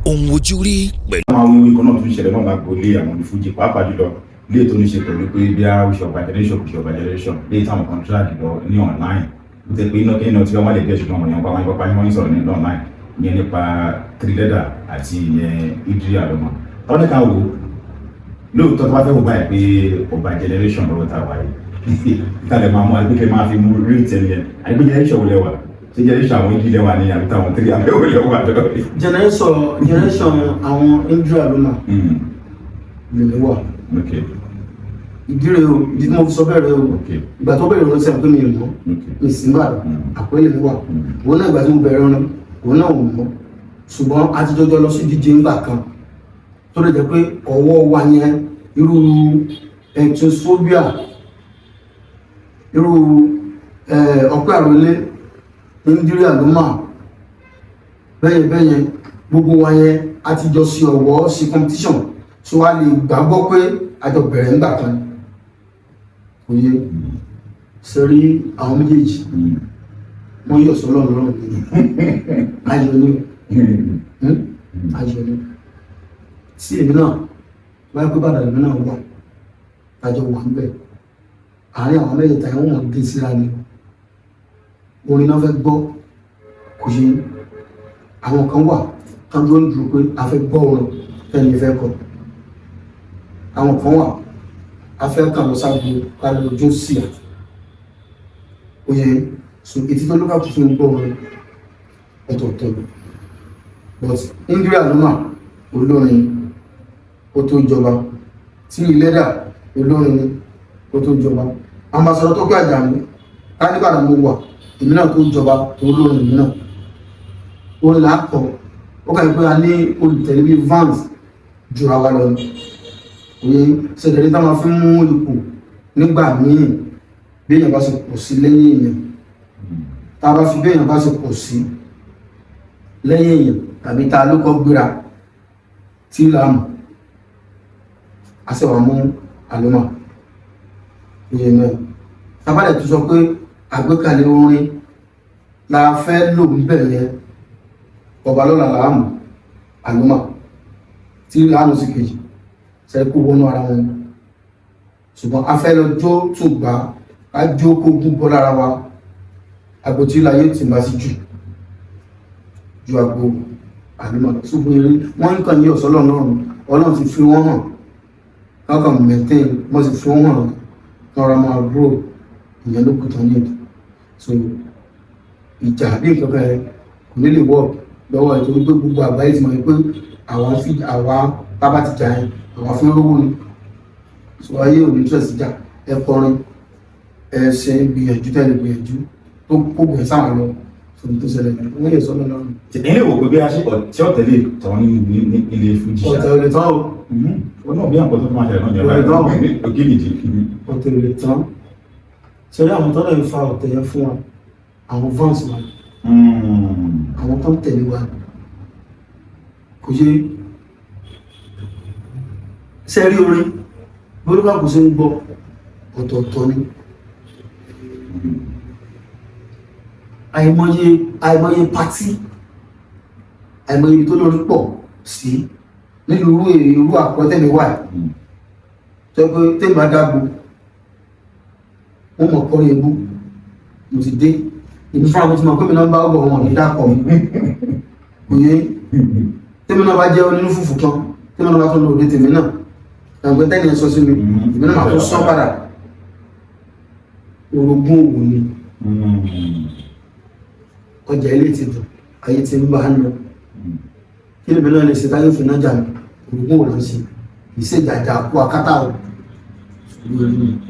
Ohun ojú rí pẹ̀lú. Àwọn awíwí kan náà tún ṣẹlẹ̀ náà lágboolé àwọn onífújì, pàápàá jùlọ léè tó ní ṣe pẹ̀lú pé bí a ṣe ọba generation kò ṣe ọba generation, léè táwọn kan drag lọ ní online. Ó tẹ pé iná kí iná tí wọ́n má lè dé, ṣùgbọ́n àwọn èèyàn pa wọn pápá wọ́n ń sọ̀rọ̀ ní online, ìyẹn nípa Three àti ìyẹn Idris Aloma. Táwọn ní ká wò ó lóòótọ́, tó bá fẹ́ wò báyìí pé ọba generation lọ́wọ́ tá a wà yìí, ìtàlẹ̀ máa mú àgbékẹ́ máa fi mú rí tẹ̀lé yẹn, àgbé generation wò lẹ́wà? Ṣé generation àwọn Idris lẹ́wà ní àbí táwọn Three àbẹ́wò lẹ́wà lọ́wọ́? Generation àwọn Idris Aloma lèmi wà. Ìdí rẹ̀ o, ìdí tí mo fi sọ bẹ́ẹ̀ rẹ̀ o. Ìgbà tó bẹ̀rẹ̀ orin, sẹ́yìn pé mi ò mọ̀. Mi sì ń bàdàn, Àkúrẹ́ lèmi wà. Òun náà, ìgbà tí mo bẹ̀rẹ̀ orin, òun náà ò mọ̀, ṣùgbọ́n a ti jọjọ lọ sí díje ńgbà kan tó lè jẹ́ pé ọwọ́ wa yẹn, irú Transphobia, irú Ọpẹ́ Àròlé, Indiri Aloma, bẹ́yẹn bẹ́yẹn, gbogbo wa yẹn a ti jọ sí ọ̀wọ́ sí competition, so a lè gbàgbọ́ pé a jọ bẹ̀rẹ̀ ńgbà kan. Kò yé sẹ́rí, àwọn méjèèjì wọ́n yọ̀ sọ́lọ́ lọ́rùn ní ayọ̀ ni. Ayọ̀ ni tí èmi náà báyìí pé bàdàn èmi náà wà, tájọ wà ń bẹ̀ àárín àwọn mẹ́tẹ̀ẹ̀ta yẹn, wọ́n gé síra ni. Orin náà fẹ́ gbọ́, kò yé. Àwọn kan wà tán dúró ń dúró pé a fẹ́ gbọ́ orin tẹ́ni fẹ́ kọ. Àwọn kan wà, a fẹ́ kàn lọ ságbo ká lọ jó sí à òye. So etí tó lókà tó fi ń gbọ́ orin ọ̀tọ̀ọ̀tọ̀ ni. But Indri Aloma, olórin ó tó jọba. Tí ìlẹ́dà, olórin ni ó tó jọba. Ambassador Tọ́pẹ́ Àjàní, káníbàdàn mo wà, èmi náà tó jọba, tó olórin èmi náà ó là á kọ. Ó kà pé a ní olùtẹ̀lé bíi fans jura wa lọ ni. Òye ṣẹlẹ̀ tá máa fi mú ipò nígbà míì, bí èèyàn bá ṣe pọ̀ sí lẹ́yìn èèyàn, tá a bá fi bí èèyàn bá ṣe pọ̀ sí lẹ́yìn èèyàn tàbí tá a ló kọ́ gbéra tí láàmú a sì wà mú àlùmọ̀ ìyẹn náà. Tábàlẹ̀ tó sọ pé àgbékalẹ̀ orin la fẹ́ lò ń bẹ̀ yẹn, ọba lọ́la làámù àlùmọ̀ tí láàmú sí kejì sẹ́kù wọnú ara wọn, ṣùgbọ́n a fẹ́ lọ jó tùgbà, ká jó kó gún bọ́ lára wa. Àgbo tí láyé tí bá sí jù ju àgbo àlùmọ̀ lọ. Ṣùgbọ́n eré wọ́n ń kàn ní ọ̀sán lọ́rùn, Ọlọ́run ti fi wọ́n hàn, kákan maintain, wọ́n sì fi wọ́n hàn lọ́ra máa grow. Ìyẹn ló kù tán ní èdè. So ìjà bí nǹkan kan yẹn kò ní lè work lọ́wọ́ ẹ̀, torí pé gbogbo àgbáyé ti mọ̀ pé àwa fi àwa tábà ti jà yẹn, àwa fi ń rówó ni. So ayé ò ní interest jà. Ẹ kọrin, ẹ ṣe gbìyànjú tẹ́lẹ̀, gbìyànjú tó kó gbìyànjú sáwọn lọ. So ní tó ṣẹlẹ̀ ní wọ́n lè sọ́nà lọ́rùn. Ẹ̀yin lè wò pé bí a ṣe tí ọ̀tẹ̀ lè tán ní ilé fújì ṣá? Ọ̀tẹ̀ ò lè tán o. Ó náà bí àpò tó máa ṣẹlẹ̀ náà ní Kò lè tán o. Òkè nìdí. Ọ̀tẹ̀ ò lè tán. Ṣẹlẹ̀ àwọn tó lè fa ọ̀tẹ̀ yẹn fún wa, àwọn fans wa, àwọn tó ń tẹ̀lé wa, kò yé ṣe rí orin bolúkàkù sí ń gbọ́ ọ̀tọ̀ọ̀tọ̀ ni. Àìmọye àìmọye party, àìmọye ibi tó lórí pọ̀ sí nílùú irú irú Àkúrẹ́ tẹ̀mí wà yìí, tó yẹ pé tèmi bá dágbo, wọ́n mọ̀ kọrin ebú. Mo ti dé, èmi fúnra mo ti mọ̀ pé mi náà bá ọgbọ̀n wọn ní dápọ̀ mi. Kò yé. Tèmi náà bá jẹ́ onínú fùfù kan, tèmi náà bá tún lò òde tèmi náà, ẹ̀gbẹ́ tẹ́ni ẹ̀ sọ sí mi, èmi náà máa tún sọ padà. Orogún òwò ni. Ọjà ilé ti dùn, ayé ti ń bá a lọ. Kí lèmi náà lè ṣe táyé òfin náà jà mí? Orogún òwò ló ń ṣe, kì í ṣe ìjàjà kú akátá o. Ṣùgbọ́n orí mi.